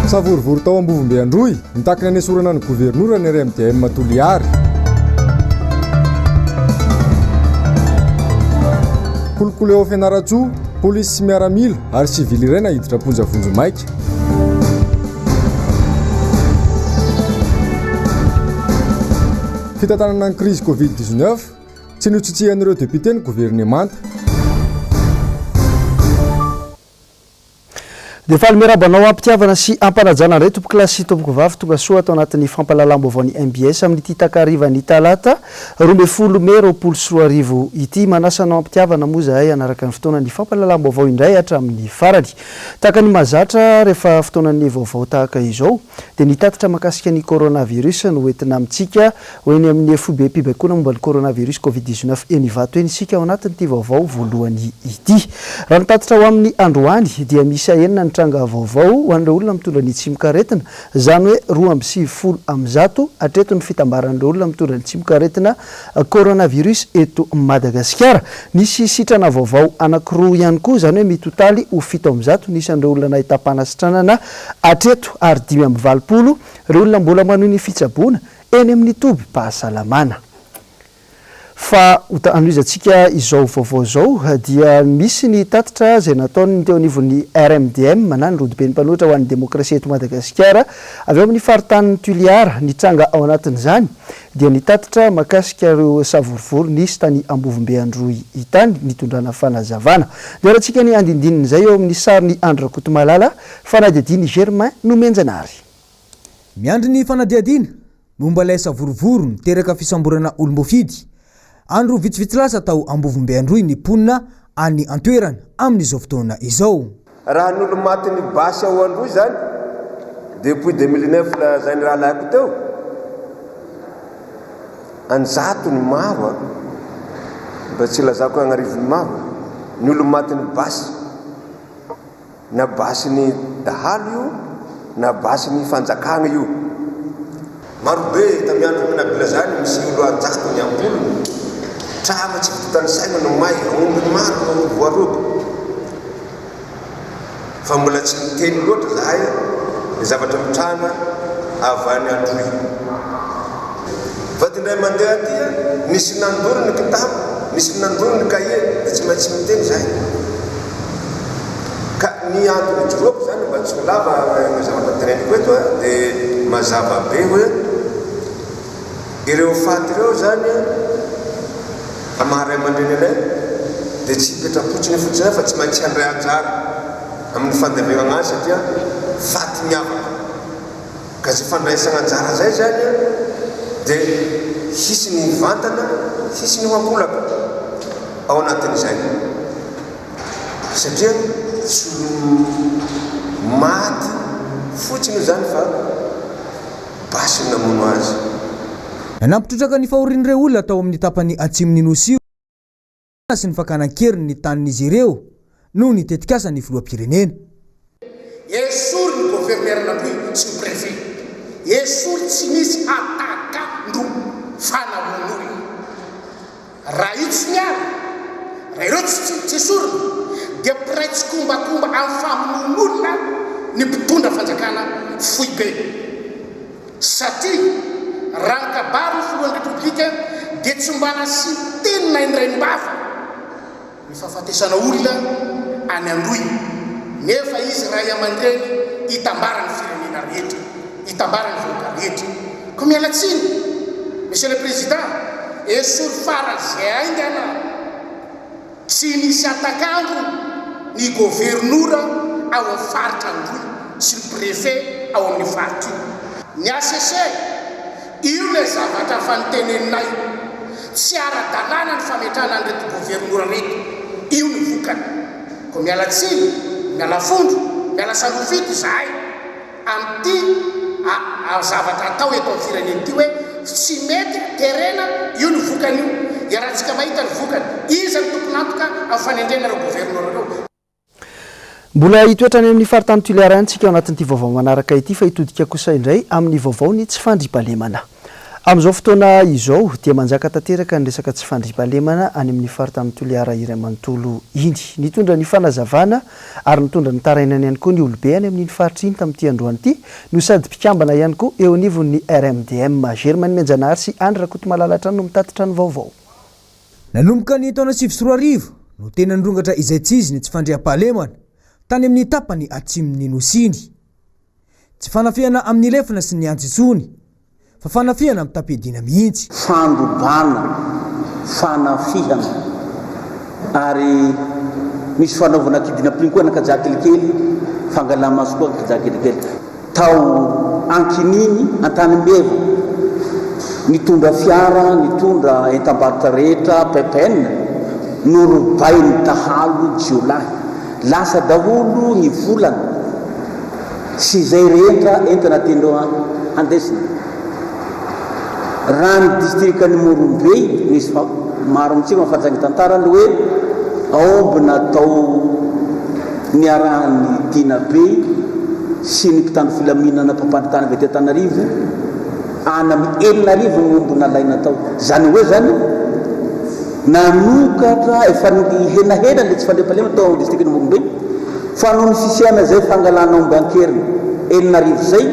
Savorovoro tao Ambovombe Androy, mitaky ny hanesorana ny governora ny RMDM Toliary. Kolikoly ao Fianarantsoa, polisy sy miaramila ary sivily iray naiditra am-ponja vonjimaika. Fitantanana ny krizy Covid 19, tsy notsitsihan'ireo député ny governemanta. Dia faly miarahaba anao am-pitiavana sy am-panajana indray tompokolahy sy tompokovavy tonga soa ato anatin'ny fampahalalam-baovaon'ny mbs amin'ity takarivan'ny talata 12 mey 2020 ity. Manasa anao am-pitiavana moa izahay hanaraka ny fotoanan'ny fampahalalam-baovao indray hatramin'ny farany. Tahaka ny mahazatra rehefa fotoanan'ny vaovao tahaka izao dia ny tatitra mahakasika ny coronavirus no hoentina amintsika Ho eny amin'ny foibem-pibaikoana momba ny coronavirus Covid 19 eny Ivato eny isika ao anatin'ity vaovao voalohany ity. Raha ny tatitra ho amin'ny androany dia miisa enina ny tranga vaovao ho an'ireo olona mitondra ny tsimokaretina, izany hoe 192 hatreto ny fitambaran'ireo olona mitondra ny tsimokaretina coronavirus eto Madagasikara. Nisy sitrana vaovao anankiroa ihany koa, izany hoe mitotaly ho 107 ny isan'ireo olona nahitam-panasitranana hatreto ary 85 ireo olona mbola manohy ny fitsaboana eny amin'ny tobim-pahasalamana. Fa ho hanohizantsika izao vaovao izao dia misy ny tatitra izay nataon'ny teo anivon'ny RMDM na ny Rodoben'ny Mpanohitra ho an'ny Demokrasia eto Madagasikara avy ao amin'ny faritanin'i Toliara. Ny tranga ao anatin'izany dia ny tatitra mahakasika ireo savorovoro nisy tany Ambovombe Androy tany nitondrana fanazavana. Niharantsika ny andinindinin'izay eo amin'ny sarin'i Andry Rakotomalala, fanadihadian'i Germain Nomenjanahary. Miandry ny fanadihadiana momba ilay savorovoro niteraka fisamborana olom-boafidy andro vitsivitsy lasa tao Ambovombe Androy ny mponina any an-toerana amin'izao fotoana izao. Raha ny olo-matin'ny basy ao Androy izany, depuis 2009 lazain'ny rahalahiko teo, an-jatony maro an, mba tsy hilazako agn'arivony maro, ny olo-matin'ny basy. Na basin'ny dahalo io na basin'ny fanjakagna io. Marobe tamy andro Nabila zany misy olo anjatony ampolony trano tsy vita tanisaina no may aomby maro no voaroba fa mbola tsy miteny loatra zahay ny zavatra mitranga avy any Androy. Vady indray mandeha aty nisy nandoro ny kitapo, nisy nandoro ny cahier dia tsy maintsy miteny zahay. Ka ny antony ijoroako izany mba tsy ho lava ny zavatra teneniko eto dia mazava be hoe ireo faty ireo izany amin'ny maha ray aman-dreny anay dia tsy hipetra-potsiny fotsiny ihany fa tsy maintsy handray anjara amin'ny fandevenana azy satria faty miavaka. Ka izay fandraisana anjara izay izany dia hisy ny hivantana, hisy ny ho ankolaka ao anatin'izay. Satria tsy ho maty fotsiny io izany fa basy no namono azy. Nampitrotraka ny fahorian'ireo olona tao amin'ny tapany atsimon'ny Nosy io sy ny fakana an-keriny ny tanin'izy ireo noho ny tetikasan'ny filoham-pirenena. Esory ny governeran'Androy sy ny préfet. Esory tsy misy hatak'andro fa namono olona. Raha io tsy miala, raha ireo tsy tsy esorina dia mpiray tsikombakomba amin'ny famonoan'olona ny mpitondra fanjakana foibe. Satria raha ny kabary ny filohan'ny Repoblika dia tsy mba nasiany teny na indraim-bava ny fahafatesana olona any Androy nefa izy ray aman-dreny itambaran'ny firenena rehetra, itambaran'ny vahoaka rehetra. Koa miala tsiny Monsieur le Président, esory faran'izay haingana. Tsy misy hatak'andro ny governora ao amin'ny faritra Androy sy ny préfet ao amin'io faritra io. Ny HCC, io ilay zavatra efa noteneninay, tsy ara-dalàna ny fametrahana an'ireto governora ireto, io ny vokany. Koa miala tsiny, miala fondro, miala salofito izahay. Amin'ity zavatra atao eto amin'ny firenena ity hoe tsy mety terena, io ny vokany io, iarahantsika mahita ny vokany, iza no tompon'antoka amin'ny fanendrena ireo governora ireo? Mbola hitoetra any amin'ny faritany Toliara ihany isika ao anatin'ity vaovao manaraka ity fa hitodika kosa indray amin'ny vaovao ny tsy fandriampahalemana. Amin'izao fotoana izao dia manjaka tanteraka ny resaka tsy fandriampahalemana any amin'ny faritanin'i Toliara iray manontolo iny. Nitondra ny fanazavana ary nitondra ny tarainany ihany koa ny olobe any amin'iny faritra iny tamin'ity androany ity no sady mpikambana ihany koa eo anivon'ny RMDM. Germaine Mianjanahary sy Andry Rakotomalala hatrany no mitatitra ny vaovao. Nanomboka ny taona 2009 no tena nirongatra izaitsizy ny tsy fandriampahalemana tany amin'ny tapany atsimon'ny Nosy iny. Tsy fanafihana amin'ny lefona sy ny antsy intsony, fa fanafihana mitam-piadiana mihitsy. Fandrobana, fanafihana ary misy fanaovana kidnapping koa an'Ankajakelikely, fangalamaso koa Ankajakelikely. Tao Ankininy, Antanimeva, nitondra fiara nitondra entam-barotra rehetra, ppn, norobain'ny dahalo jiolahy. Lasa daholo ny volana sy izay rehetra entana tian'ireo handesina. Raha ny distrikan'i Morombe, misy maro amintsika mahafantatra ny tantara ny hoe aomby natao niarahan'ny Dinabe sy ny mpitandro filaminana mpampandry tany avy aty Antananarivo, any amin'ny 6000 ny omby nalaina tao. Izany hoe izany Nanokatra, efa nihenahena ilay tsy fandriampahalemana tao amin'ny distrikan'i Morombe, fa noho ny fisiana izay fangalana omby an-keriny 6000 izay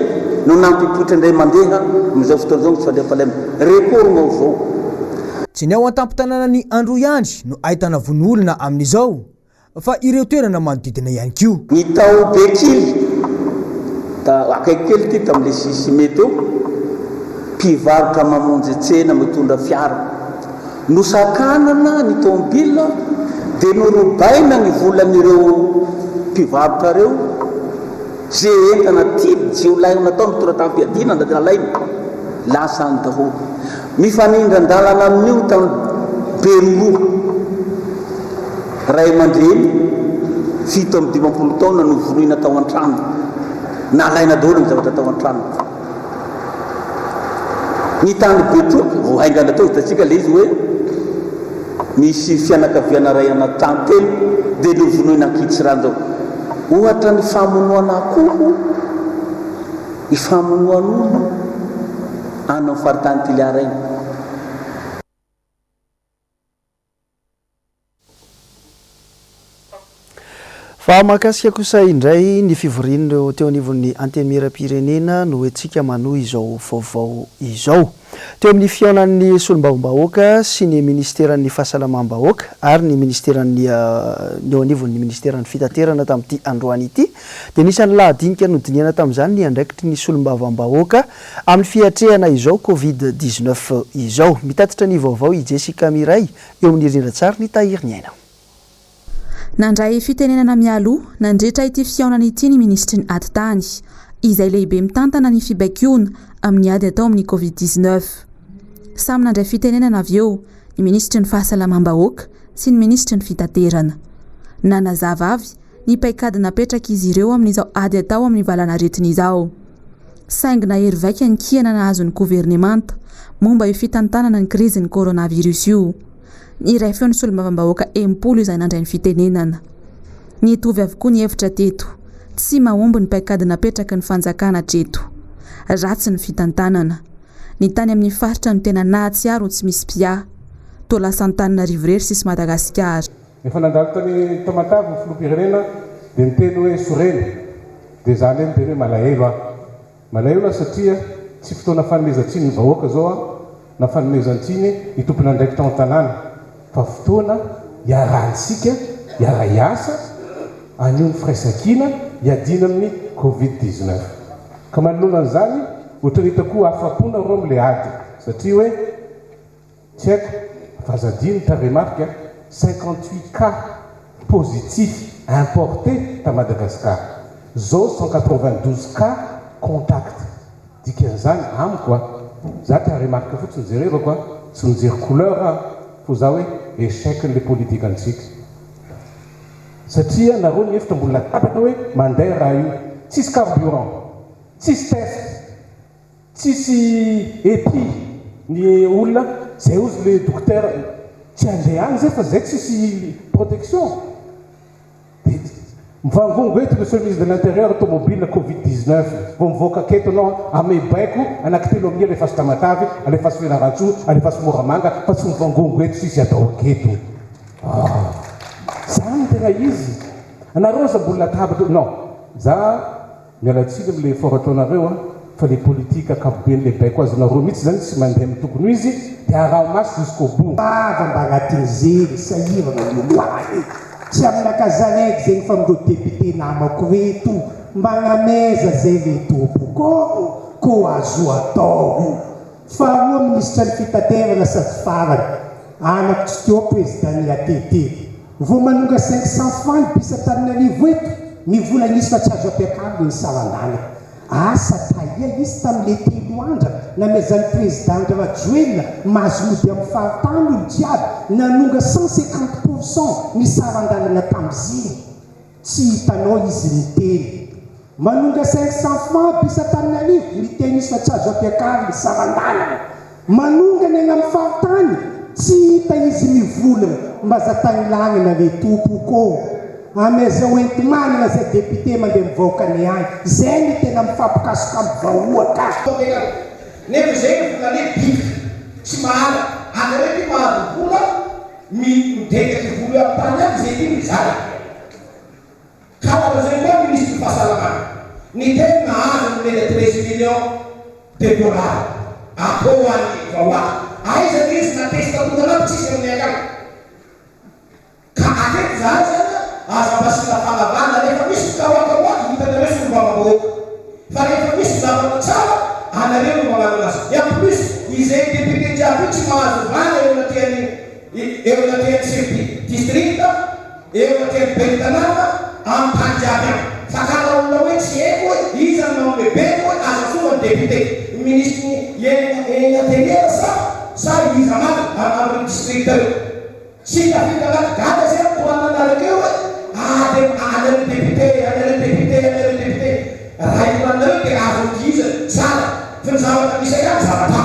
no nampipoitra indray mandeha amin'izao fotoana izao ny tsy fandriampahalemana. Record vaovao. Tsy ny ao an-tampon-tanànan'i Androy ihany no ahitana vono olona amin'izao fa ireo toerana manodidina ihany koa. Ny tao Bekily, ta akaiky kely ity tamin'ilay Sisime teo, mpivarotra mamonjy tsena mitondra fiara. Nosakanana ny tomobile dia norobaina ny volan'ireo mpivarotra ireo, ze entana tian'ny jiolahy ho natao mitondra tam-piadiana na nalaina, lasa any daholo. Mifanindran-dalana amin'io tany Beroroha, ray aman-dreny 57 taona novonoina tao an-trano, nalaina daholo ny zavatra tao an-trano. Ny tany Betroka, vao haingana teo hitantsika ilay izy hoe nisy fianakaviana iray anaty trano telo dia novonoina ankitsirano izao. Ohatra ny famonoana akoho, ny famonoan'olona any amin'ny faritany Toliara iny. Fa mahakasika kosa indray ny fivorian'ireo teo anivon'ny Antenimierampirenena no hoentsika manohy izao vaovao izao. Teo amin'ny fihaonan'ny solombavambahoaka sy ny minisiteran'ny Fahasalamam-bahoaka ary ny minisiteran'ny ny eo anivon'ny minisiteran'ny Fitaterana tamin'ity androany ity dia anisan'ny lahadinika nodinihana tamin'izany ny andraikitry ny solombavambahoaka amin'ny fiatrehana izao Covid 19 izao. Mitatitra ny vaovao i Jessica Miray eo amin'ny rindran-tsary ny Tahiry ny Aina. Nandray fitenenana mialoha nandritra ity fihaonana ity ny minisitry ny Atitany, izay lehibe mitantana ny fibaikoana amin'ny ady atao amin'ny Covid 19. Samy nandray fitenenana avy eo ny minisitry ny Fahasalamam-bahoaka sy ny minisitry ny Fitaterana. Nanazava avy ny paikady napetrak'izy ireo amin'izao ady atao amin'ny valanaretina izao. Saingy nahery vaika ny kiana nahazo ny governemanta momba io fitantanana ny krizin'ny coronavirus io. Niray feo ny solombavambahoaka 60 izay nandray ny fitenenana. Nitovy avokoa ny hevitra teto. Tsy mahomby ny paikady napetraky ny fanjakana hatreto. Ratsy ny fitantanana. Ny tany amin'ny faritra no tena nahatsiaro ho tsy misy mpiahy. Toa lasa Antananarivo irery sisy Madagasikara. Efa nandalo tany Tamatave ny filoham-pirenena dia niteny hoe sorena. Dia za anie miteny hoe malahelo aho. Malahelo aho satria tsy fotoana fanomezan-tsiny ny vahoaka izao an, na fanomezan-tsiny ny tompon'andraikitra ao an-tanàna fa fotoana iarahantsika hiara-hiasa haneho ny firaisankina hiadiana amin'ny covid 19. Ka manoloana an'izany ohatran'ny hitako ho afa-po nareo amin'ilay ady satria hoe Tsy haiko fa aza adino ny tarehimarika 58 cas positif importé ta Madagascar zao 192 cas contact dikan'izany amiko a za tarehimarika fotsiny jerevako a tsy mijery couleur aho fo za hoe échec le politique antsika satria nareo mihevitra ambony latabatra hoe mandeha raha io tsisy carburant tsisy test Tsisy epi ny olona zay ozy le dokotera tsy andeha any zay fa zay tsisy protection de Mivangongo eto Monsieur le Ministre de l'Intérieur tomobile covid 19 vao mivoaka aketo anao ame baiko anakitelo amin'io alefaso Tamatave alefaso Fianarantsoa alefaso Moramanga fa tsy mivangongo eto sisy atao aketo ah zany no tena izy anareo aza ambony latabatra non za Miala tsiny am le effort ataonareo an, fa le politique ankapobeny le baiko azonareo mitsy zany tsy mandeha am tokony ho izy de araho maso jusqu'au bout. Vava mba agnatin'ny zegny sahiragna ny olo agny tsy aminaka zanaiky zegny fa amindreo député namako reto mba agnameza zay le tompoko ô ko azo atao faharoa minisitra ny fitaterana sady farany anako tsy teo président ny ATT Vao manonga 500 francs ny bus Antananarivo eto, ny vola nisy fa tsy azo ampiakarina ny saran-dalana. Asa taia izy tamin'ilay telo andra namezan'ny Président Andry Rajoelina mahazo mody amin'ny faritany olo jiaby, nanonga 150 pour cent ny saran-dalana tamz'iny. Tsy hitanao izy niteny. Manonga 500 francs bus Antananarivo, miteny izy fa tsy azo ampiakarina, saran-dalana. Manonga ny any amin'ny faritany, tsy hita izy mivolagna, mba za tagnilagnana re tompoko ô. Amezao enti-manana zay député mandeha mivaoka ny any, zay no tena mifampikasoka amin'ny vahoaka. Nefa izay ny vola le bitika tsy mahala anareo ty mahazo vola Mi midreka ty volo eo am tany any zay ty mizara. Ka zay koa ministre fahasalamana niteny nahazo nomena 13 millions de dollars atao ho an'ny vahoaka. Aiza le izy na test tokana aby tsisy aminay akany. Ka hatreto zahay zany aza mba asiana fanavahana rehefa misy mikaroakaroaka hitanareo solombavambahoaka. Fa rehefa misy zavatra tsara anareo no magnano anazy. Et en plus izay député jiaby io tsy mahazo vahana eo anatrehan'ny eo anatrehan'ny chef de district, eo anatrehan'ny ben'ny tanàna, amin'ny tany jiaby any. Fa ka raha olona hoe tsy haiko hoe iza no manome baiko hoe aza fomba ny député, ny ministre ny eny antenera sa sa iza marina amin'ireo district ireo. Tsy tafita anaty gadra zay ny korana anareo keo hoe ady anareo député anareo député anareo député raha io koranareo dia azo ankihizana tsara fa ny zavatra misy akany zavatra hafa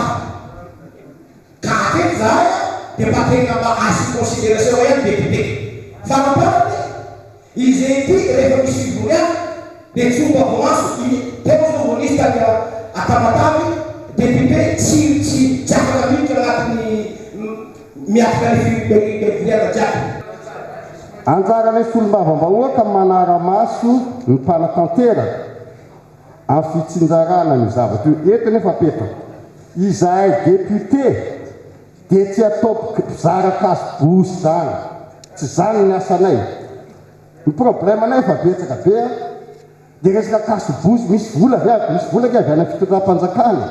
ka hatreto zahay dia mba tena mba asio consideration ihany député faramparany Izay ity rehefa misy fivoriana dia tsy omba voantso i teo zao vao nisy tany a Tamatave député tsy tsy tsy afaka miditra anatin'ny miatrika ny fivoriana jiaby. Anjaranay solombavambahoaka manara-maso ny mpanatanteraka amin'ny fitsinjarana an'io zavatra io. Eto nefa apetrako, izahay député dia tsy atao mpizara cache bouche zany, tsy zany ny asanay, ny problème anay efa betsaka be an, dia resaka cache bouche, misy vola ve avy, misy vola ange avy any amin'ny fitondram-panjakana,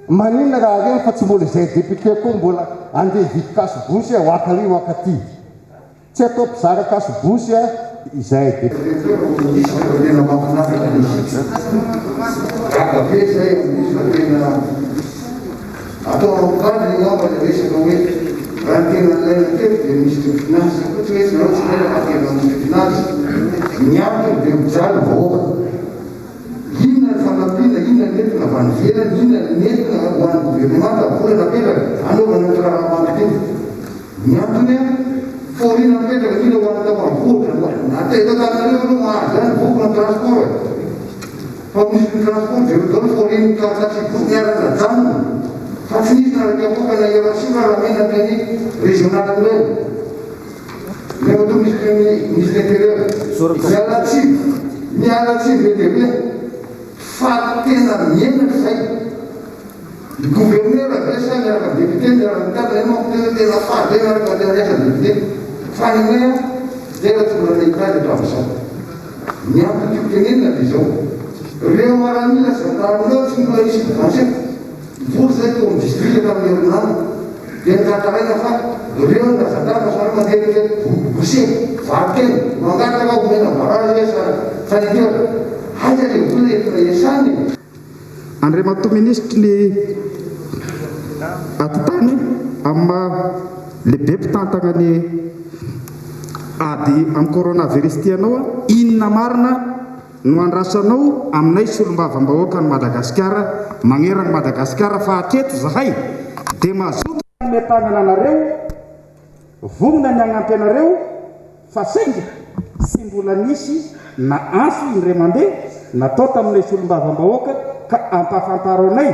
maninona raha reny fa tsy mbola izay député koa mbola andeha hividy cache bouche ho akary ho akaty. Tsy atao mpizara cache-bouche izay de. Directeur no misy fa tena mahafinaritra le izy. Gaga be zay amin'izy fa tena atao amim-pandrina angamba le resaka hoe raha ny tena nilaina teto dia ministre ny finance koa tsy hoe tsy nareo tsy ilaina fa tena ministre finance. Ny antony dia mijaly vahoaka. Inona ny fanampiana, inona ny nentina avy any ivelany, inona ny nentina ho an'ny governemanta, vola napetraka hanaovana an'io raharaha mandrika io. Ny antony an, fahoriana mipetraka indrindra ho an'ny tambanivohitra no na teto Antananarivo aloha mahazo ihany voky ny transport e. Fa misy ny transport jereo daholo fahorian'ny taxi-brousse niara-najanona fa tsy nisy na ray kapoaka na Hiroshima raha menatra ny régional ireny. Andriamatoa Minisitry ny Ministre Intérieur, miala tsiny, miala tsiny be dia be fa tena menatra izay. Ny gouverneur ve sa miaraka amin'ny député miaraka mitantana io manko tena tena faly be miaraka mandeha miasa ny député fa ny anay an tena tsy mbola nahita azy hatramin'izao. Ny antony tiako tenenina dia izao, ireo maramila sy gendarme ireo tsy mbola nisy subvention. Vory izay teo amin'ny district tamin'ny herinandro dia notantaraina fa ireo na gendarme sa ireo mandeha rehetra boucher, varo-tena, mangataka omena barrage sanitaire. Aiza ilay vola entina iasana e? Andriamatoa Minisitry ny Atitany amin'ny maha lehibe mpitantana ny ady amin'ny coronavirus ity anao, inona marina no andrasanao aminay solombavambahoakan'i Madagasikara magneran'i Madagasikara fa hatreto zahay dia mazoto Hanome tanana anareo, vonona ny hagnampy anareo fa saingy. Tsy mbola nisy na antso indray mandeha natao taminay solombavambahoaka ka ampahafantaro anay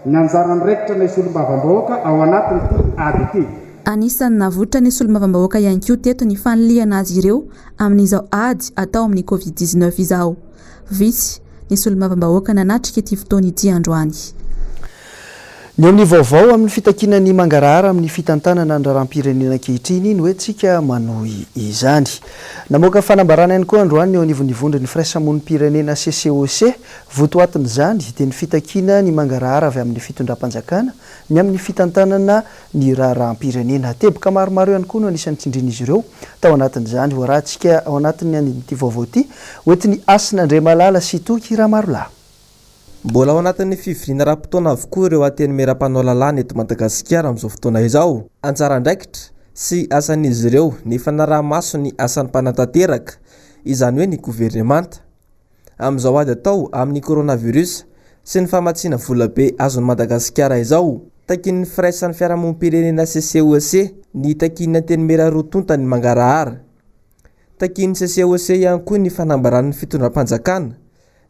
ny anjara andraikitra anay solombavambahoaka ao anatin'ity ady ity. Anisan'ny navoitra ny solombavambahoaka ihany koa teto ny fanilihana azy ireo amin'izao ady atao amin'ny Covid 19 izao. Vitsy ny solombavambahoaka nanatrika ity fotoana ity androany. Ny eo amin'ny vaovao amin'ny fitakiana ny mangarahara amin'ny fitantanana ny raharaham-pirenena ankehitriny no hetsika manohy izany. Namoaka fanambarana ihany koa androany ny eo anivon'ny vondron'ny firaisamonim-pirenena CCOC. Votoatin'izany dia ny fitakiana ny mangarahara avy amin'ny fitondram-panjakana ny amin'ny fitantanana ny raharaham-pirenena. Teboka maromaro ihany koa no anisan'ny tsindrin'izy ireo tao anatin'izany. Hoarahantsika ao anatin'ny andin'ity vaovao ity, hoentin'i Hasina Andriamalala sy Toky Ramarolahy. Mbola ao anatin'ny fivoriana ara-potoana avokoa ireo Antenimiera mpanao lalàna eto Madagasikara amin'izao fotoana izao. Anjara andraikitra sy asan'izy ireo ny fanaraha-maso ny asan'ny mpanatanteraka, izany hoe ny governemanta. Amin'izao ady atao amin'ny coronavirus sy ny famatsiana volabe azon'i Madagasikara izao, takian'ny firaisan'ny fiarahamonim-pirenena CCOC ny hitakian'ny Antenimiera roa tonta ny mangarahara. Takian'ny CCOC ihany koa ny fanambaran'ny fitondram-panjakana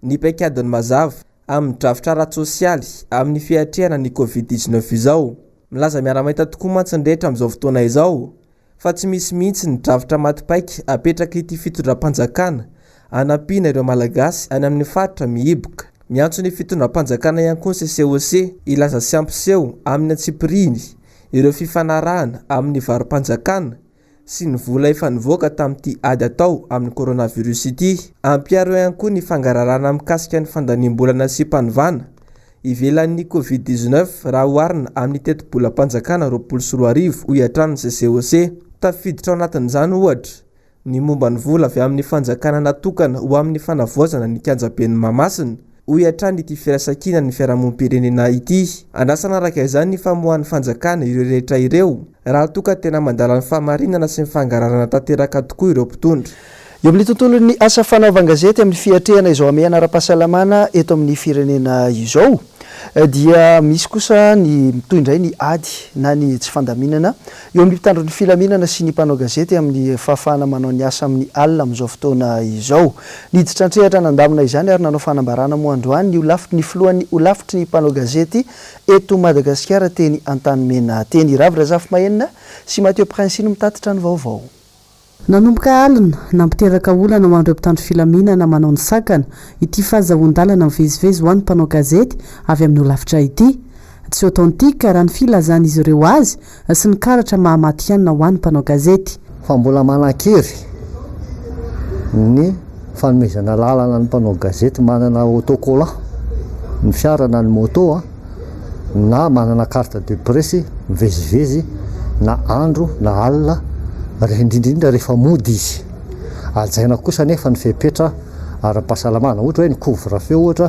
ny paikadiny mazava amin'ny drafitra ara-tsosialy amin'ny fiatrehana ny Covid 19 izao. Milaza miara-mahita tokoa mantsy ny rehetra amin'izao fotoana izao fa tsy misy mihitsy ny drafitra maty paika apetrak'ity fitondram-panjakana hanampiana ireo Malagasy any amin'ny faritra mihiboka. Miantso ny fitondram-panjakana ihany koa ny CCOC hilaza sy hampiseho amin'ny antsipirihiny ireo fifanarahana amin'ny varo-panjakana sy ny vola efa nivoaka tamin'ity ady atao amin'ny coronavirus ity. Ampiharo ihany koa ny fangararana mikasika ny fandaniam-bola nasiam-panovana ivelan'ny Covid 19 raha oharina amin'ny tetibolam-panjakana 2020, hoy hatrany ny CCOC. Tafiditra ao anatin'izany, ohatra, ny momba ny vola avy amin'ny fanjakana natokana ho amin'ny fanavaozana ny kianjaben'i Mahamasina, hoy hatrany ity firaisankinan'ny fiarahamonim-pirenena ity. Andrasana araka izany ny famoahan'ny fanjakana ireo rehetra ireo raha toa ka tena mandala ny fahamarinana sy ny fangararana tanteraka tokoa ireo mpitondra. Eo amin'ny tontolon'ny asa fanaovan-gazety amin'ny fiatrehana izao hamehana ara-pahasalamana eto amin'ny firenena izao dia misy kosa ny mitohy indray ny ady na ny tsy fandaminana eo amin'ny mpitandro ny filaminana sy ny mpanao gazety amin'ny fahafahana manao ny asa amin'ny alina amin'izao fotoana izao. Niditra an-tsehatra nandamina izany ary nanao fanambarana moa androany ny holafitry ny filohan'ny holafitry ny mpanao gazety eto Madagasikara teny Antanimena teny. Ravo Razafimahenina sy Mathieu Princy no mitatitra ny vaovao. Nanomboka alina, nampiteraka olana ho an'ireo mpitandro filaminana manao ny sakana ity fahazahoan-dalana mivezivezy ho an'ny mpanao gazety avy amin'ny holafitra ity. Tsy authentique raha ny filazan'izy ireo azy sy ny karatra maha matihanina ho an'ny mpanao gazety. Fa mbola manan-kery ny fanomezana lalana ny mpanao gazety manana autocollant ny fiara na ny moto na manana carte de presse mivezivezy na andro na alina indrindra indrindra rehefa mody izy. Hajaina kosa anefa ny fepetra ara-pahasalamana ohatra hoe ny couvre feu ohatra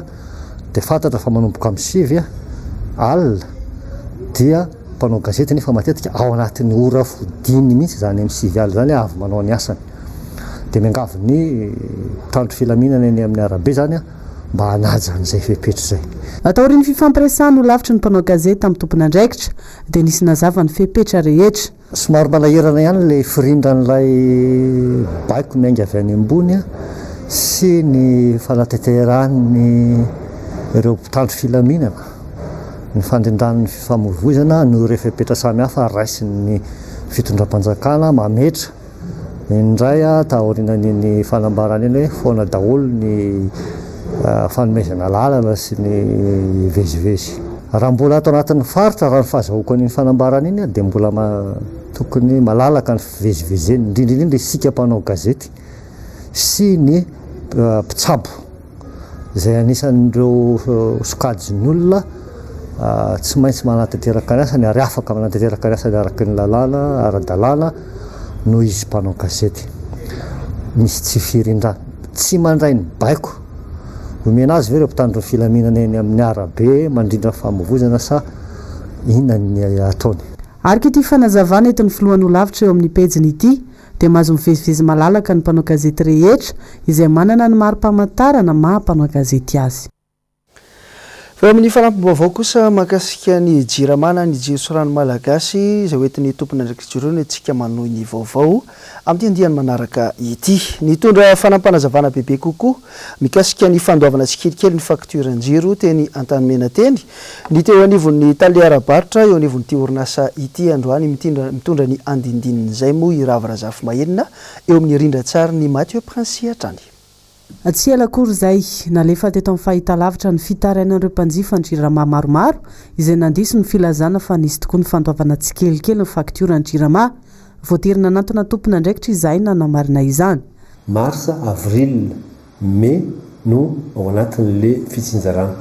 dia fantatra fa manomboka amin'ny sivy alina dia mpanao gazety nefa matetika ao anatin'ny ora fodiny mihitsy izany amin'ny sivy alina izany avy manao ny asany. Dia miangavy ny mpitandro filaminana eny amin'ny arabe izany aho mba hanaja an'izay fepetra izay. Taorian'ny fifampiresahana ho lavitry ny mpanao gazety tamin'ny tompon'andraikitra dia nisy nazava ny fepetra rehetra. Somary manahirana ihany ilay firindran'ilay baiko miainga avy any ambony sy ny fanatanterahany ireo mpitandro filaminana ny fandrindran'ny fifamoivoizana noho ireo fepetra samihafa raisin'ny fitondram-panjakana mametra Indray taorianan'iny fanambarana iny hoe foana daholo ny fanomezana lalana sy ny vezivezy. Raha mbola ato anatin'ny faritra, raha ny fahazahoako an'iny fanambarana iny dia mbola tokony malalaka ny fivezivezena, indrindra indrindra isika mpanao gazety sy ny mpitsabo. izay anisan'ireo sokajin'olona tsy maintsy manatanteraka ny asany ary afaka manatanteraka ny asany araka ny lalàna, ara-dalàna noho izy mpanao gazety. Misy tsy firindrana. Tsy mandray ny baiko omena azy ve ireo mpitandro ny filaminana eny amin'ny arabe mandrindra ny famovoizana sa inona ny ataony? Araka ity fanazavana entin'ny filohan'ny Holafitra eo amin'ny pejiny ity dia mahazo mivezivezy malalaka ny mpanao gazety rehetra izay manana ny mari-pamantarana maha mpanao gazety azy. Eo amin'ny fanampim-baovao kosa mahakasika ny Jirama na ny Jiro sy Rano Malagasy izay hoentin'ny tompon'andraikitra ireo no entintsika manohy ny vaovao amin'ity andiany manaraka ity. Nitondra fanampinazavana bebe kokoa mikasika ny fandoavana tsikelikely ny faktioran-jiro teny Antanimena teny ny teo anivon'ny tale ara-barotra eo anivon'ity orinasa ity androany. Mitondra ny andinindinin'izay moa i Ravo Razafimahenina eo amin'ny rindran-tsarin'i Mathieu Princi hatrany. Tsy ela akory izay, nalefa teto amin'ny fahitalavitra ny fitarainan'ireo mpanjifa ny Jirama maromaro izay nandiso ny filazana fa nisy tokoa ny fandoavana tsikelikely ny faktioran'ny Jirama. Voatery nanantona tompon'andraikitra izahay nanamarina izany. Mars, avril, mai no ao anatin'le fitsinjarana.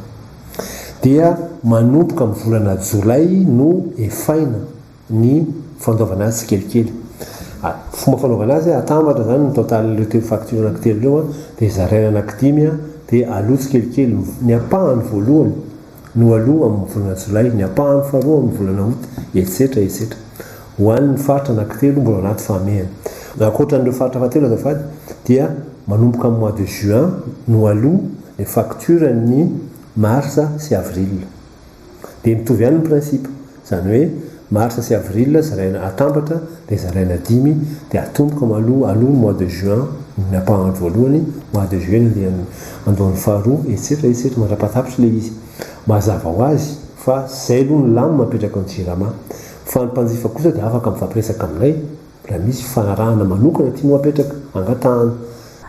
Dia manomboka amin'ny volana jolay no efaina ny fandoavana azy tsikelikely. Fomba fanaovana azy, atambatra izany ny totalin'ireo telo facture anankitelo ireo dia zaraina anankidimy dia aloa tsikelikely, ny ampahany voalohany no aloa amin'ny volana jolay, ny ampahany faharoa amin'ny volana août, etsetra etsetra. Ho an'ny faritra anankitelo mbola ao anaty fahamehana. Ankoatra an'ireo faritra fahatelo azafady dia manomboka amin'ny mois de juin no aloa ny facture ny mars sy avril. Dia mitovy ihany ny principe. Izany hoe mars sy avril zaraina atambatra dia zaraina dimy dia atomboka maloha aloha ny mois de juin ny ampahany voalohany, mois de juillet ny andiany andohany faharoa etsetra etsetra mandrapahatapitra ilay izy. Mazava ho azy fa izay aloha ny lamina apetraky ny jirama. Fa ny mpanjifa kosa dia afaka mifampiresaka aminay raha misy fifanarahana manokana tiany ho apetraka, angatahana.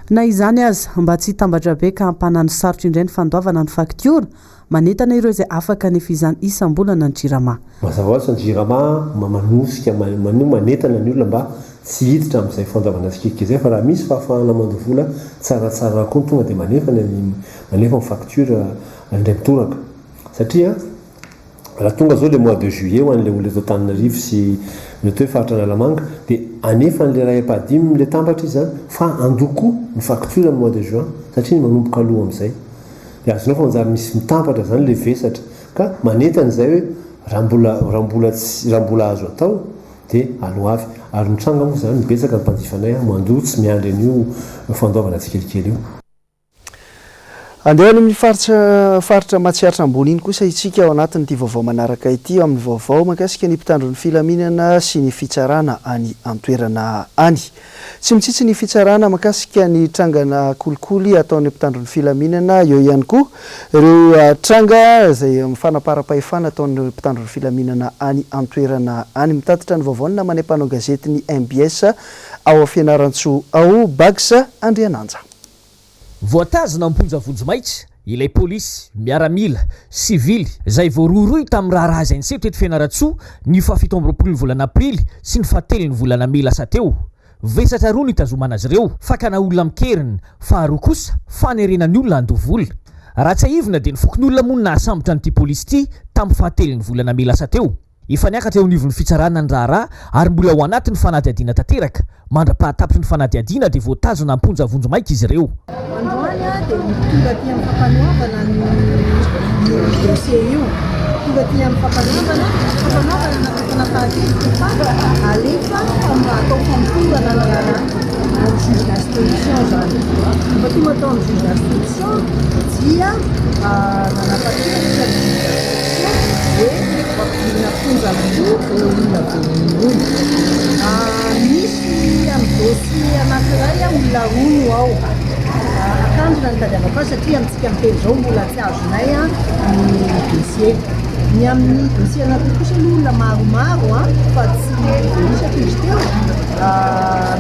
Na izany aza, mba tsy hitambatra be ka hampanano sarotra indray ny fandoavana ny faktiora, Manentana ireo izay afaka hanefa izany isam-bolana ny Jirama. Mazava ho azy fa ny Jirama manosika, manentana ny olona mba tsy hiditra amin'izay fandoavana tsikelikely izay fa raha misy fahafahana mandoa vola tsaratsara koa ny tonga dia manefa ny manefa ny facture indray mitoraka satria raha tonga izao ilay mois de juillet ho an'ilay olona eto Antananarivo sy ny atao hoe faritra Analamanga dia hanefa an'ilay iray ampahadiminy ilay tambatra izy izany fa handoa koa ny facture ny mois de juin satria manomboka aloha amin'izay. Dia azonao fa manjary misy mitambatra izany ilay vesatra. Ka manentana izay hoe raha mbola raha mbola tsy raha mbola azo atao dia aloavy. Ary mitranga moa izany, betsaka ny mpanjifanay mandoa tsy miandry an'io fandoavana tsikelikely io. Andeha any amin'ny faritra faritra Matsiatra Ambony iny kosa isika ao anatin'ity vaovao manaraka ity, amin'ny vaovao mahakasika ny mpitandro ny filaminana sy ny fitsarana any an-toerana any. Tsy mitsitsy ny fitsarana mahakasika ny trangana kolikoly ataon'ny mpitandro ny filaminana, eo ihany koa ireo tranga izay fanaparam-pahefana ataon'ny mpitandro ny filaminana any an-toerana any. Mitatitra ny vaovao ny namanay mpanao gazetin'ny mbs ao Fianarantsoa ao, Bags Andriananja. Voatazona am-ponja vonjimaika ilay polisy, miaramila, sivily, izay voarohirohy tamin'ny raharaha izay niseho teto Fianarantsoa ny fahafito amby roapolo ny volana aprily sy ny fahatelo ny volana mey lasa teo. Vesatra roa no itazomana azy ireo, fakana olona amin-keriny, faharoa kosa fanerena ny olona handoa vola. Raha tsiahivina dia ny fokonolona moa no nahasambotra an'ity polisy ity tamin'ny fahatelon'ny volana mey lasa teo. Efa niakatra eo anivon'ny fitsarana ny raharaha ary mbola ao anatin'ny fanadihadiana tanteraka. Mandra-pahatapitry ny fanadihadiana dia voatazona am-ponja vonjimaika izy ireo. Androany dia tonga aty amin'ny fampanoavana io dossier io. Tonga aty amin'ny fampanoavana, fampanoavana natao fanapahan-kevitra fa alefa atao famotorana ny raharaha amin'ny juge d'instruction izany. Rehefa tonga tao amin'ny juge d'instruction dia nanapa-kevitra ny juge d'instruction hoe ampidirina am-ponja avokoa ireo olona voarohirohy. Misy amin'ny dossier anankiray olona roa no ao. Akanjona no itadiavako azy satria amintsika miteny izao mbola tsy azonay ny dossier. Ny amin'ny dossier anankiroa kosa aloha olona maromaro fa tsy voaisako izy teo.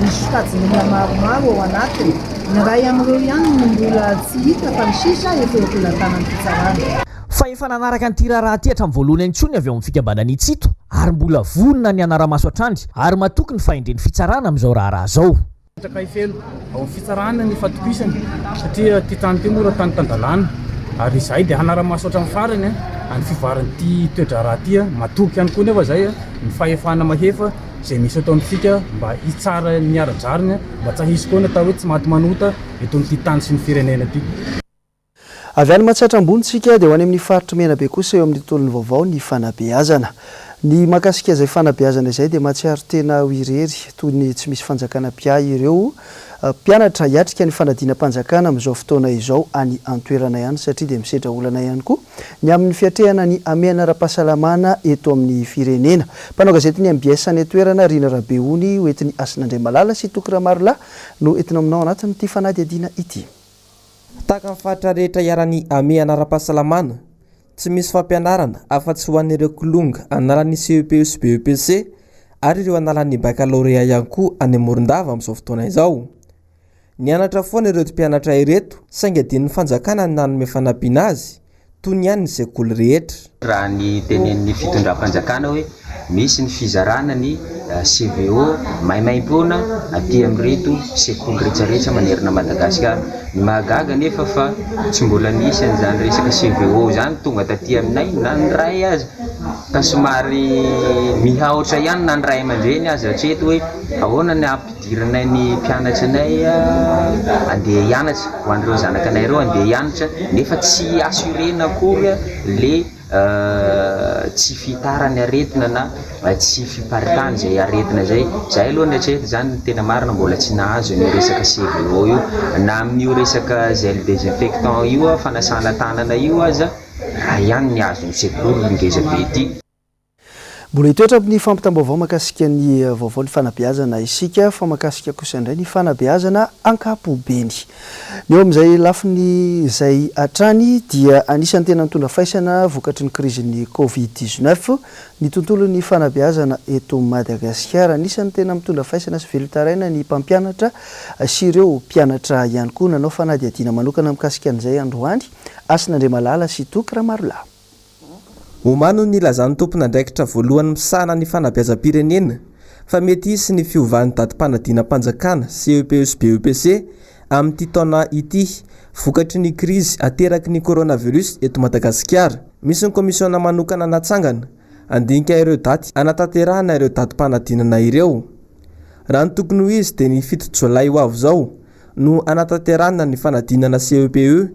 Misy sokajin'olona maromaro ao anatiny. Ny iray amin'ireo ihany no mbola tsy hita fa ny sisa efa eo am-pelatanan'ny fitsarana. Fa efa nanaraka an'ity raharaha ity hatramin'ny voalohany ihany koa ny avy ao amin'ny fikambanana Itsito ary mbola vonona ny hanara-maso hatrany ary matoky ny fahendren'ny fitsarana amin'izao raharaha izao. Mipetraka hifeno ao amin'ny fitsarana ny fatokisana satria ity tany ity moa tany tan-dalàna ary izahay dia hanara-maso hatramin'ny farany ny fivoaran'ity toe-draharaha ity. Matoky ihany koa nefa izahay ny fahefana mahefa izay misy eto amintsika mba hitsara ny ara-drariny mba tsy hisy koa ny atao hoe tsy maty manota eto amin'ity tany sy ny firenena ity. Avy any Matsiatra Ambony isika dia ho any amin'ny faritr'i Menabe kosa eo amin'ny tontolon'ny vaovao ny fanabeazana. Ny mahakasika izay fanabeazana izay dia mahatsiaro tena ho irery toy ny tsy misy fanjakana mpiahy ireo. mpianatra hiatrika ny fanadinam-panjakana amin'izao fotoana izao any an-toerana ihany satria dia misedra olana ihany koa ny amin'ny fiatrehana ny hamehana ara-pahasalamana eto amin'ny firenena. Mpanao gazetin'ny mbs any an-toerana, Rina Rabeony, ho entin'i Hasina Andriamalala sy Toky Ramarolahy no entina aminao anatin'ity fanadihadiana ity. Tahaka ny faritra rehetra iharan'ny hamehana ara-pahasalamana, tsy misy fampianarana afa-tsy ho an'ireo kilonga analan'ny CEPE sy BEPC ary ireo analan'ny bakalorea ihany koa any Morondava amin'izao fotoana izao. Nianatra foana ireto mpianatra ireto saingy adinon'ny fanjakana ny nanome fanampiana azy toy ny an'ny sekoly rehetra. Raha ny tenenin'ny fitondram-panjakana hoe misy ny fizarana ny CVO maimaimpoana aty amin'ireto sekoly rehetrarehetra manerana Madagasikara. Ny mahagaga anefa fa tsy mbola nisy an'izany resaka CVO izany tonga taty aminay na ny iray aza ka somary mihaotra ihany na ny ray aman-dreny aza hatreto hoe ahoana ny Ampidirinay ny mpianatra anay andeha hianatra, ho an'ireo zanakanay ireo andeha hianatra nefa tsy assurer-na akory le tsy fihitaran'ny aretina na tsy fiparitahan'izay aretina izay. Izahay aloha ny hatreto izany ny tena marina mbola tsy nahazo an'io resaka CVO io, na amin'io resaka gel désinfectant io fanasana tanana io aza, iray ihany ny azon'ny sekoly ngeza be ity. Mbola hitoetra amin'ny fampitam-baovao mahakasika ny vaovao ny fanabeazana isika fa mahakasika kosa indray ny fanabeazana ankapobeny. Ny eo amin'izay lafiny izay hatrany dia anisan'ny tena nitondra faisana vokatry ny krizin'ny Covid 19 ny tontolon'ny fanabeazana eto Madagasikara. Anisan'ny tena mitondra faisana sy velon-taraina ny mpampianatra sy ireo mpianatra ihany koa. Nanao fanadihadiana manokana mikasika an'izay androany Hasina Andriamalala sy Toky Ramarolahy. Omaly no nilazan'ny tompon'andraikitra voalohany misahana ny fanabeazam-pirenena fa mety hisy ny fiovan'ny datim-panadinam-panjakana, CEPE sy BEPC, amin'ity taona ity, vokatry ny krizy ateraky ny coronavirus eto Madagasikara. Misy ny komisiona manokana natsangana handinika ireo daty hanatanterahana ireo datim-panadinana ireo. Raha ny tokony ho izy dia ny fito jolay ho avy izao no hanatanterahana ny fanadinana CEPE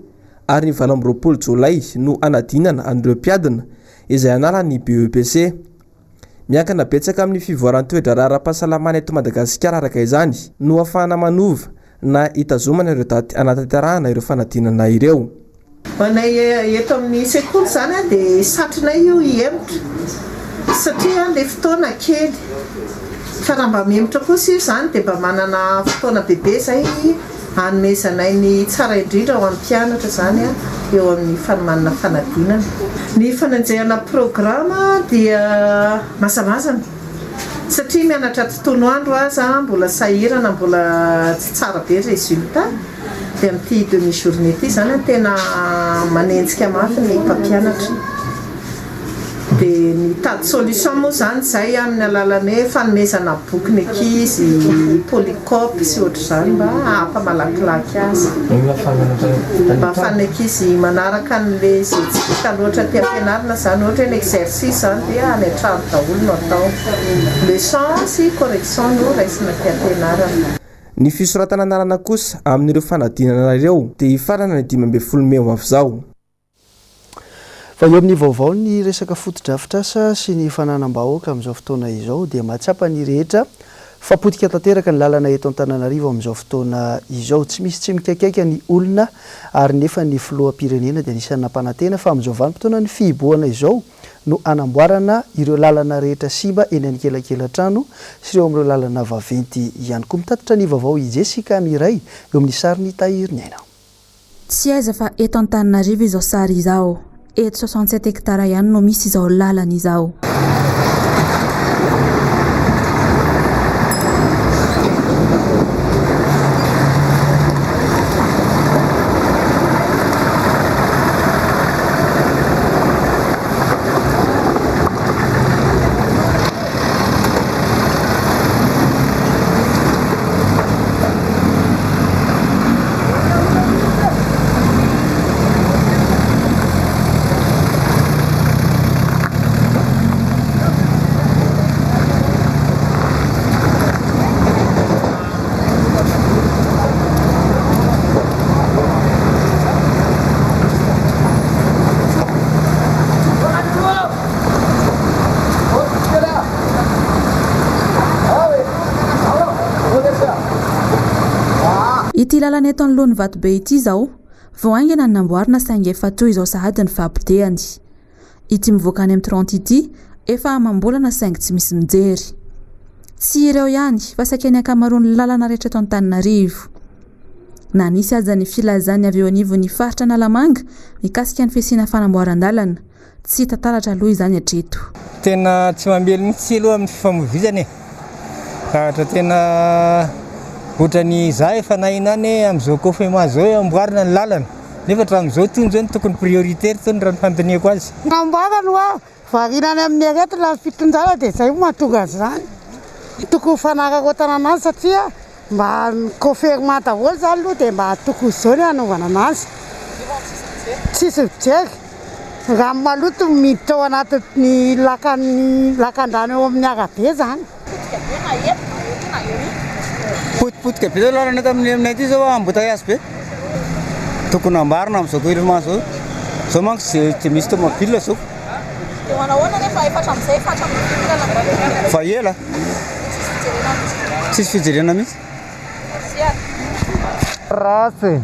ary ny 28 jolay no hanadinana an'ireo mpiadina izay hanala ny BEPC. Miankina betsaka amin'ny fivoaran'ny toe-draharaha ara-pahasalamana eto Madagasikara araka izany no ahafahana manova na hitazomana ireo daty hanatanterahana ireo fanadinana ireo. Ho anay eto amin'ny sekoly izany dia satrinay io hihemotra satria ilay fotoana kely fa raha mba mihemotra kosa io izany dia mba manana fotoana bebe izay Hanomezanay ny tsara indrindra ho an'ny mpianatra izany eo amin'ny fanomanana fanadinana. Ny fanenjehana programa dia mazamazana satria mianatra tontolo andro aza mbola sahirana mbola tsy tsara be résultat dia amin'ity demi journée ity izany tena manenjika mafy ny mpampianatra. Dia mitady solution moa izany izay amin'ny alalan'ny hoe fanomezana boky ny ankizy, polycope sy ohatr'izany mba hampamalakilaky azy. Mba ahafahan'ny ankizy manaraka an'ilay izay tsy vita loatra aty am-pianarana izany, ohatra hoe ny exercice izany dia any an-trano daholo no atao. Leçon sy correction no raisina aty am-pianarana. Ny fisoratana anarana kosa amin'ireo fanadinana ireo dia hifarana ny 15 mey ho avy izao. Fa eo amin'ny vaovao ny resaka fotodrafitrasa sy ny fananam-bahoaka amin'izao fotoana izao dia mahatsapa ny rehetra fa potika tanteraka ny lalana eto Antananarivo amin'izao fotoana izao. Tsy misy tsy mikaikaika ny olona ary nefa ny filoham-pirenena dia anisan'ny nampanantena fa amin'izao vanim-potoanan'ny fihibohana izao no hanamboarana ireo lalana rehetra simba eny anekelakelan-trano sy ireo amin'ireo lalana vaventy ihany koa. Mitatitra ny vaovao i Jessica Miray eo amin'ny sarin'i Tahiriniaina. Tsy aiza fa eto Antananarivo izao sary izao. Eto 67 hectares ihany no misy izao lalana izao. lalana eto anoloan'ny Vatobe ity izao, vao haingana ny namboarina saingy efa toy izao sahady ny fahapotehany. Ity mivoaka any amin'ny 30 ity, efa amam-bolana saingy tsy misy mijery. Tsy ireo ihany fa saika ny ankamaroan'ny lalana rehetra eto Antananarivo. Na nisy aza ny filazan'ny avy eo anivon'ny faritra Analamanga mikasika ny fisiana fanamboaran-dalana, tsy hita taratra aloha izany hatreto. Tena tsy mamely mihitsy aloha amin'ny fifamoivoizana e! Zavatra tena ohatran'ny za efa nahina any hoe amin'izao Cofema izao hoe amboarina ny lalana nefa hatramin'izao itony izao no tokony prioritaire itony raha ny fandinihako azy. Namboarany hoa Variana any amin'ny aretina ny fitondrana dia izay no mahatonga an'izany. Tokony ho fanararaotana anazy satria mba mi-confirmer daholo izany aloha dia mba tokony izao ny hanaovana anazy. Tsisy mijery. Rano maloto miditra ao anatin'ny lakan'ny lakandrano eo amin'ny arabe izany. Potipotika be zao lalana eto amin'ny aminay aty zao embouteillage be. Tokony amboarina amin'izao climat zao. Zao manko tsy dia misy tomobile zao. Dia ho anahoana nefa efa hatramin'izay efa hatramin'ny firy lalana? Fa ela. Tsisy fijerena mihitsy. Tsisy fijerena mihitsy. Merci ary. Ratsy e!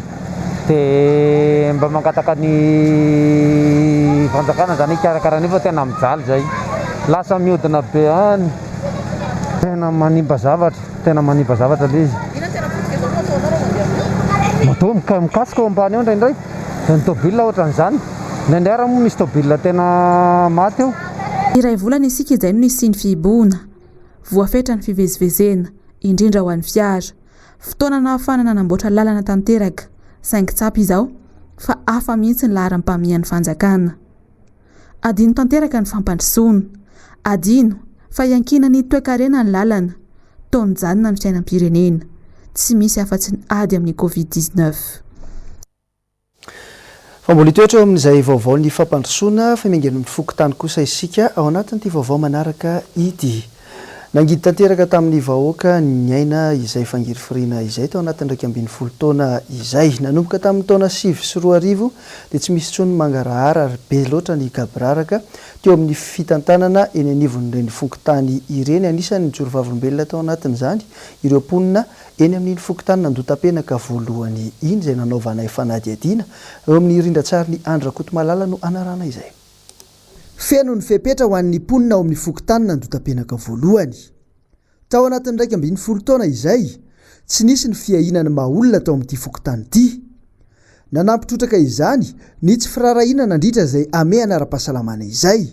Dia mba mangataka ny fanjakana zany hikarakara an'io fa tena mijaly zay. Lasa miodina be any. Tena manimba zavatra, tena manimba zavatra le izy. Inona no tena potika zao no ataonao raha mandeha amin'io? Moto mikasoka ao ambany ao indraindray. Dia ny tôbila ohatran'izany. Indraindray ary moa misy tôbila tena maty eo. Iray volana isika izay no nisian'ny fihibohana. Voafetra ny fivezivezena, indrindra ho an'ny fiara. Fotoana nahafahana nanamboatra lalana tanteraka, saingy tsapa izao fa hafa mihitsy ny laharam-pahamehan'ny fanjakana. Adino tanteraka ny fampandrosoana. Adino fa iankinan'ny toekarena ny lalana. Toa mijanona ny fiainam-pirenena. Tsy misy afa-tsy ny ady amin'ny Covid 19. Fa mbola hitoetra eo amin'izay vaovao ny fampandrosoana fa miainga any amin'ny fokontany kosa isika ao anatin'ity vaovao manaraka ity. Nangidy tanteraka tamin'ny vahoaka niaina izay fangirifiriana izay tao anatin'ny 11 taona izay. Nanomboka tamin'ny taona 2009 dia tsy misy intsony ny mangarahara ary be loatra ny gaboraraka teo amin'ny fitantanana eny anivon'ireny fokontany ireny. Anisan'ny nijoro vavolombelona tao anatin'izany ireo mponina Eny amin'iny fokontany Andotapenaka voalohany iny izay nanaovanay fanadihadiana, eo amin'ny rindran-tsarin'i Andry Rakotomalala no anarana izay. Feno ny fepetra ho an'ny mponina ao amin'ny fokontany Andotapenaka voalohany. Tao anatin'ny 11 taona izay, tsy nisy ny fiahiana ny maha olona tao amin'ity fokontany ity. Nanampy trotraka izany ny tsy firaharahiana nandritra izay hamehana ara-pahasalamana izay.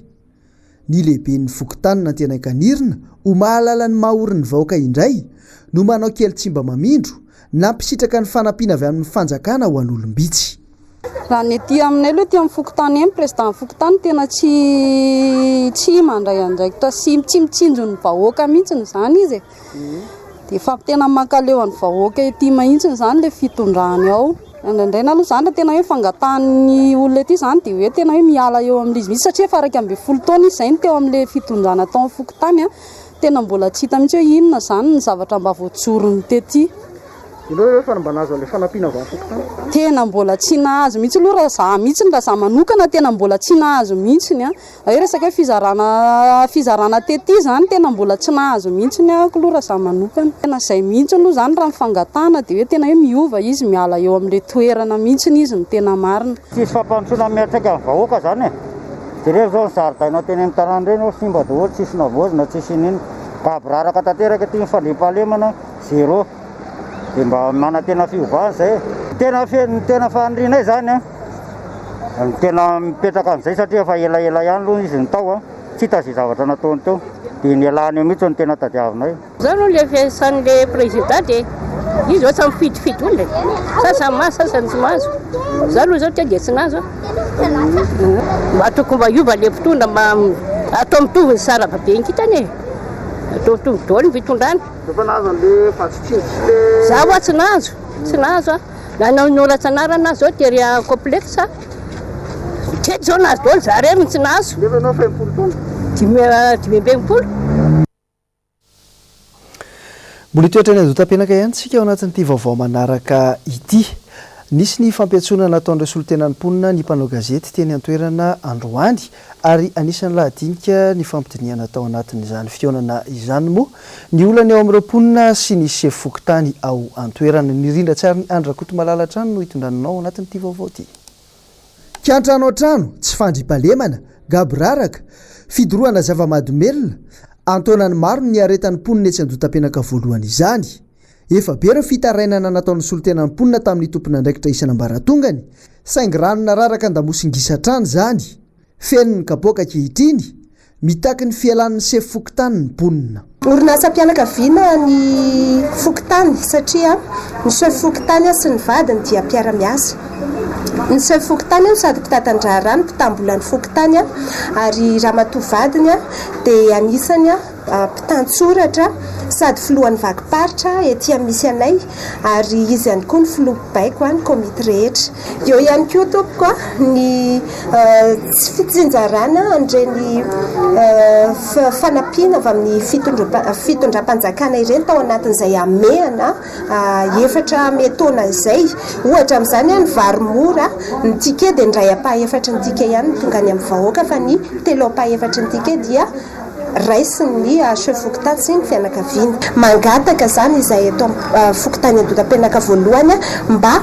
Ny lehiben'ny fokontany Nantenainkanirina ho mahalala ny maha ory ny vahoaka indray no manao kely tsy mba mamindro na mpisitraka ny fanampiana avy amin'ny fanjakana ho an'olom-bitsy. Raha ny aty aminay aloha aty amin'ny fokontany eny, président fokontany tena tsy tsy mandray andraikitra sy tsy mitsinjo ny vahoaka mihitsy izany izy e. Dia efa tena mankaleo an'ny vahoaka ety mihitsy izany ilay fitondrany ao. Indraindray aloha izany raha tena hoe fangatahan'ny olona ety izany dia hoe tena hoe miala eo amin'ilay izy mihitsy satria efa 11 taona izy izay no teo amin'ilay fitondrana tao amin'ny fokontany. Tena mbola tsy hita mihitsy hoe inona izany ny zavatra mba voajorony tety. Ianao ve efa mba nahazo an'ilay fanampiana avy amin'ny fokontany? Tena mbola tsy nahazo mihitsy aloha raha izaho mihitsy, raha izaho manokana tena mbola tsy nahazo mihitsy. Raha hoe resaka hoe fizarana fizarana tety izany tena mbola tsy nahazo mihitsy aho aloha raha izaho manokana. Tena izay mihitsy aloha izany raha ny fangatahana dia hoe tena hoe miova izy miala eo amin'ilay toerana mihitsy izy no tena marina. Tsisy fampandrosoana miantraika amin'ny vahoaka izany e! Jereo izao ny zaridaina teny amin'ny tanàna ireny hoe simba daholo, tsisy navaozina, tsisy inoninona. Gaboraraka tanteraka ity ny fandriampahalemana, zéro. Dia mba manantena fiovana izay e! Tena feno ny tena fanirianay izany an! Ny tena mipetraka amin'izay satria efa elaela ihany aloha izy no tao an, tsy hita izay zavatra nataony teo, dia ny ialany eo mihitsy no tena tadiavinay. Zao aloha le fiasan'le président de izy ohatsa mifidifidy olona e, sasany mahazo sasany tsy mahazo, za aloha zao teo de tsy nahazo aho, mba tokony mba hiova le mpitondra mba atao mitovy ny sarababem-kintana e, atao mitovy daholo ny fitondrana. Efa nahazo an'le vatsy tsinjo sy le. Za hoa tsy nahazo, tsy nahazo aho. Na nanoratra anarana aho zao tery à complexe. Teto zao nahazo daholo, za rery no tsy nahazo. Nefa ianao efa enimpolo taona? Dimy 65. Mbola hitoetra any Andohatapenaka ihany isika ao anatin'ity vaovao manaraka ity. Nisy ny fampiantsoana nataon'ireo solontenan'ny mponina ny mpanao gazety teny an-toerana androany ary anisan'ny lahadinika nifampidinihana tao anatin'izany fihaonana izany moa ny olana eo amin'ireo mponina sy ny sefo fokontany ao an-toerana. Ny rindran-tsarin'i Andry Rakotomalala hatrany no hitondrana anao ao anatin'ity vaovao ity. Kiantrano an-trano, tsy fandriampahalemana, gaboraraka, fidorohana zava-mahadomelina, an-taonany maro no niaretan'ny mponina etsy Andohatapenaka voalohany izany. Efa be ireo fitarainana nataon'ny solontenan'ny mponina tamin'ny tompon'andraikitra isan'ambaratongany, saingy rano nararaka an-damosin-gisa hatrany izany. Feno ny kapoaka ankehitriny, mitaky ny fialan'ny sefo fokontany ny mponina. Orinasam-pianakaviana ny fokontany satria ny chef fokontany sy ny vadiny dia mpiara-miasa. Ny chef fokontany no sady mpitantan-draharaha no mpitam-bolan'ny fokontany ary ramatoa vadiny dia anisany mpitantsoratra sady filohan'ny vakim-paritra ety amin'ny misy anay ary izy ihany koa no filoha mpibaiko ny komity rehetra. Eo ihany koa tompoko ny tsy fitsinjarana an'ireny fanampiana avy amin'ny fitondram-panjakana ireny tao anatin'izay hamehana efatra mey taona izay. Ohatra amin'izany ny vary mora, ny ticket dia ny iray ampahefatry ny ticket ihany no tonga any amin'ny vahoaka fa ny telo ampahefatry ny ticket dia raisin'ny chef fokontany sy ny fianakaviany. Mangataka izany izahay eto amin'ny fokontany Andotapenaka voalohany mba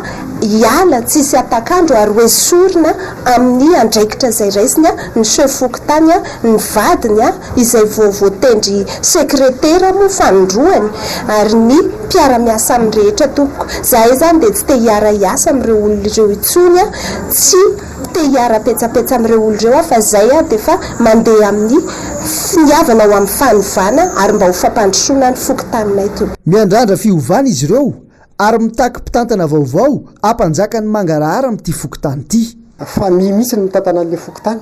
hiala tsisy hatak'andro ary ho esorina amin'ny andraikitra izay raisiny ny chef fokontany, ny vadiny izay vao voatendry sekretera moa fanindroany ary ny mpiara-miasa aminy rehetra tompoko. Izahay izany dia tsy te hiara-hiasa amin'ireo olona ireo intsony, tsy. Te hiara-petsapetsa amin'ireo olona ireo aho fa izay aho dia efa mandeha amin'ny finiavana ho amin'ny fanovana ary mba ho fampandrosoana ny fokontaninay tompoko. Miandrandra fiovana izy ireo ary mitaky mpitantana vaovao hampanjaka ny mangarahara amin'ity fokontany ity. Famille mihitsy no mitantana an'ilay fokontany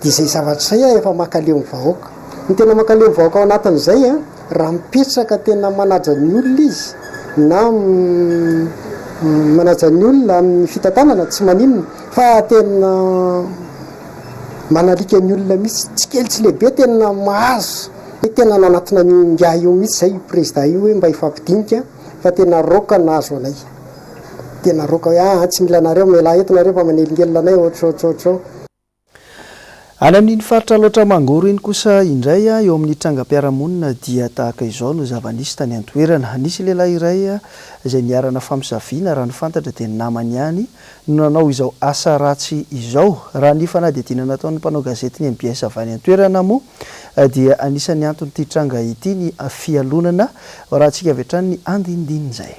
dia izay zavatra izay efa mankaleo ny vahoaka. Ny tena mankaleo ny vahoaka ao anatin'izay raha mipetraka tena manaja ny olona izy na manaja ny olona amin'ny fitantanana tsy maninona fa tena manalika ny olona mihitsy tsy kely tsy lehibe tena mahazo hoe tena nanatona an'io ingahy io mihitsy zay io président io hoe mba hifampidinika fa tena raoka nahazo anay tena raoka hoe aa tsy mila anareo mialà eto nareo fa manelingelina anay ohatr'izao ohatr'izao. Any amin'iny faritra Alaotra Mangoro iny kosa indray, eo amin'ny trangam-piarahamonina dia tahaka izao no zava-nisy tany an-toerana. Nisy lehilahy iray izay niharana famosaviana, raha ny fantatra dia ny namany ihany no nanao izao asa ratsy izao. Raha ny fanadihadiana nataon'ny mpanao gazetin'ny mbs avy any an-toerana moa dia anisan'ny anton'ity tranga ity ny fialonana. Hoarahantsika avy hatrany ny andinindinin'izay.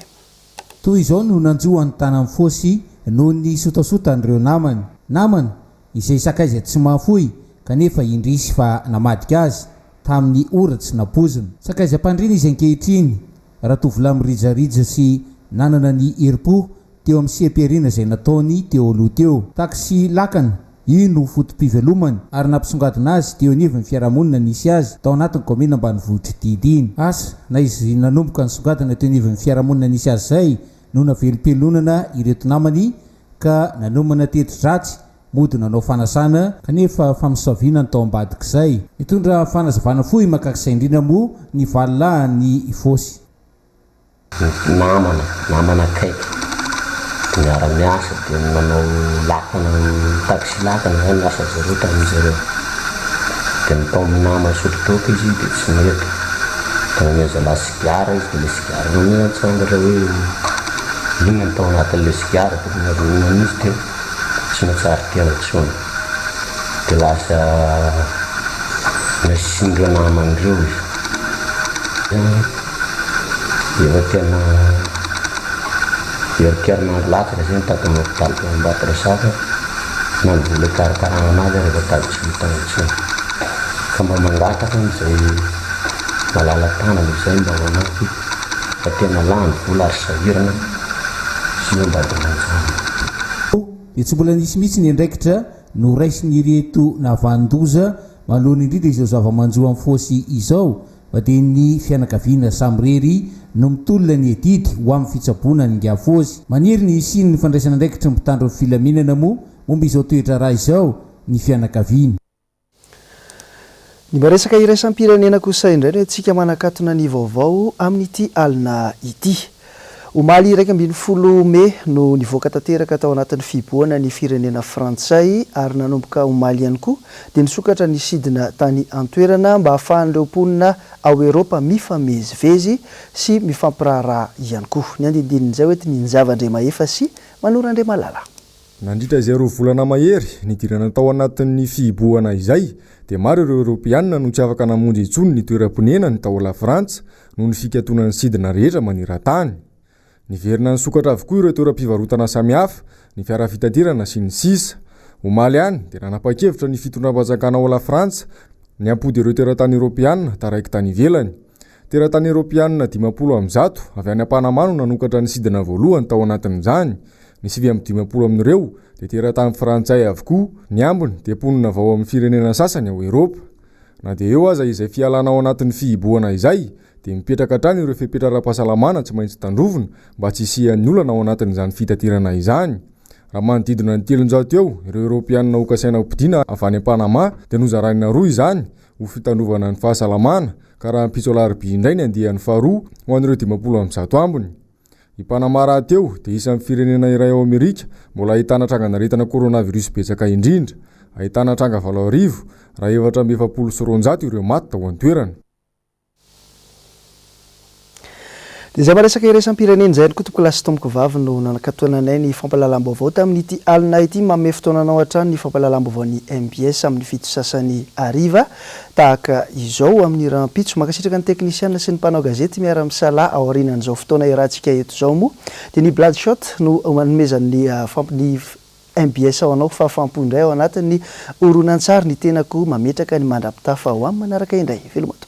Toy izao no nanjo an'i Tanamfosy noho ny sotasotan'ireo namany. Namana izay sakaiza tsy mahafoy kanefa indrisy fa namadika azy tamin'ny ora tsy nampoizina. Sakaizam-pandriana izy ankehitriny, ratovolahy mirijarija sy nanana ny herim-po teo amin'ny seha-pihariana izay nataony teo aloha teo. Taxi lakana, io no foto-pivelomany ary nampisongadina azy teo anivon'ny fiarahamonina nisy azy tao anatin'ny kaominina ambanivohitr'i Didy iny. Asa na izy nanomboka nisongadina teo anivon'ny fiarahamonina nisy azy izay no navelom-pialonana ireto namany ka nanomana teti-dratsy mody nanao fanasana kanefa famosaviana ny tao ambadik'izay. Nitondra fanazavana fohy mahakasika indrindra moa ny valilahin'i Ifosy. Namana, namana akaiky, niara-niasa dia nanao lakana, taxi lakana zany ny asan-dry zareo tamin'izy ireo. Dia nitaomin'ny namany nisotro toaka izy dia tsy nety. Dia nomeny zalahy sigara izy dia ilay sigara nomeny tsy fantatra hoe inona no tao anatin'ilay sigara dia nony avy nihinana izy dia tsy nahatsiaro tena intsony. Dia lasa nasian'ireo namany ireo izy. Efa tena herin-kerinandro latsaka izay ny tato amin'ny hopitaly teo Ambatondrazaka na ny vola hikarakarana anazy ary efa tady tsy hita intsony. Ka mba mangataka amin'izay malala-tanana izay mba manampy fa tena lany vola ary sahirana sy eo mba dia manjary. Dia tsy mbola nisy mihitsy ny andraikitra noraisin'ireto nahavanon-doza manoloana indrindra izao zava-manjo amin'ny Fosy izao fa dia ny fianakaviana samirery no mitolona ny adidy ho amin'ny fitsaboana an'i Ingahy Fôzy. Maniry ny hisian'ny fandraisan'andraikitry ny mpitandro ny filaminana moa momba izao toe-draharaha izao ny fianakaviana. Ny mba resaka iraisam-pirenena kosa indray no entintsika manakatona ny vaovao amin'ity alina ity. Omaly 11 mey no nivoaka tanteraka tao anatin'ny fihibohana ny firenena frantsay ary nanomboka omaly ihany koa dia nisokatra ny sidina tany an-toerana mba hahafahan'ireo mponina ao Eropa mifamezivezy sy mifampiraharaha ihany koa. Ny andinindinin'izay hoentin'i Njava Andriamahefa sy Manoro Andriamalala. Nandritra izay roa volana mahery nidirana tao anatin'ny fihibohana izay dia maro ireo Eoropeanina no tsy afaka namonjy intsony ny toeram-ponenany tao Lafrantsa noho ny fikatonan'ny sidina rehetra maneran-tany. Niverina nisokatra avokoa ireo toeram-pivarotana samihafa, ny fiara fitaterana sy ny sisa. Omaly ihany dia nanapa-kevitra ny fitondram-panjakana ao Lafrantsa ny hampody ireo teratany Eoropeanina taraiky tany ivelany. Teratany Eoropeanina 150 avy any Panama no nanokatra ny sidina voalohany tao anatin'izany. Ny 59 amin'ireo dia teratany frantsay avokoa, ny ambiny dia mponina avy ao amin'ny firenena sasany ao Eoropa. Na dia eo aza izay fialana ao anatin'ny fihibohana izay, dia mipetraka hatrany ireo fepetra ara-pahasalamana tsy maintsy tandrovina mba tsy hisian'ny olana ao anatin'izany fitaterana izany. Raha manodidina ny 300 eo ireo Eoropeanina hokasaina hompodiana avy any Panama dia nozaraina roa izany ho fitandrovana ny fahasalamana, ka rahampitso alarobia indray ny andiany faharoa ho an'ireo 150 ambiny. I Panama rahateo dia isan'ny firenena iray ao Amerika mbola ahitana trangan'aretina coronavirus betsaka indrindra, ahitana tranga 8000 raha 244 ireo maty tao an-toerana. Dia izay maresaka iraisam-pirenena izay ihany koa tompokolahy sy tompokovavy no nanakatonanay ny fampahalalam-baovao tamin'ity alina ity. Manome fotoana anao hatrany ny fampahalalam-baovaon'ny mbs amin'ny fito sasany hariva tahaka izao amin'ny rahampitso. Mankasitraka ny teknisiana sy ny mpanao gazety miara-misalahy aorianan'izao fotoana iarahantsika eto izao moa dia ny Bloodshot no anomezan'ny ny mbs ho anao fahafaham-po indray ao anatin'ny horonantsary ny tenako mametraka ny mandra-pitafa ho amin'ny manaraka indray. Veloma tompoko.